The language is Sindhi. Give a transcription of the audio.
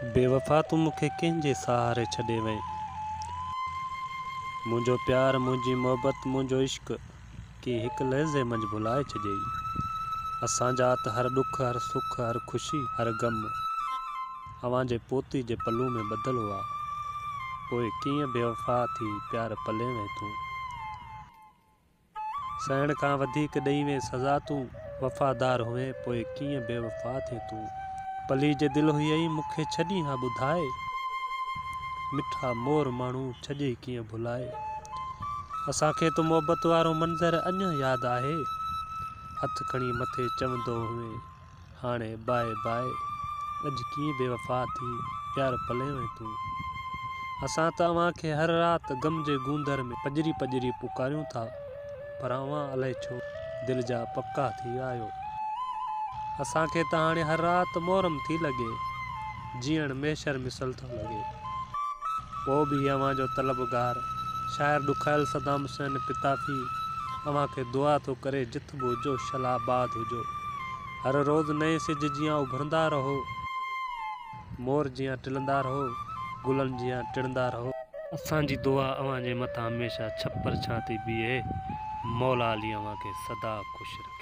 بيوفا تون مون کي ڪنهن جي سهاري ڇڏي وئين. منهنجو پيار منهنجي محبت منهنجو عشق ڪيئن هڪ لحظي منجهه ڀلائي ڇڏيئي. اسان جا ته هر ڏک هر سک هر خوشي هر غم اوهان جي پوتي جي پلو ۾ ٻڌل هئا. پوء ڪيئن بيوفا ٿي پيار پلي وئين تون. سهڻ کان وڌيڪ ڏئي وئين سزا تون، وفادار هئين پوء ڪيئن بيوفا ٿين تون. پلي جي دل هيئي مون کي ڇڏين ها ٻڌائي، مٺا مور ماڻهو ڇڏيئي ڪيئن ڀلائي. اسان کي ته محبت وارو منظر اڃا ياد آهي، هٿ کڻي مٿي چوندو هئين. هاڻي باء باء، اڄ ڪيئن بي وفا ٿي پيار پلين وئين تون. اسان ته اوهان کي هر رات غم جي گوندر ۾ پڄري پڄري پڪاريون ٿا، پر اوهان الائي ڇو دل جا پڪا ٿي ويا آهيو. اسان کي ته هاڻي هر رات محرم ٿي لڳي، جيئڻ محشر مثل ٿو لڳي. پوء به هي اوهان جو طلبگار، شاعر ڏکايل صدام حسين پتافي اوهان کي دعا ٿو ڪري جت به هجو شل آباد هجو. هر روز نئين سج جيان اڀرندا رهو. مور جيان ٽلندا رهو، گلن جيان ٽڙندا رهو. اسان جي دعا اوهان جي مٿان هميشه ڇپر ڇانء ٿي بيهي. مولا علي اوهان کي سدا خوش رکي.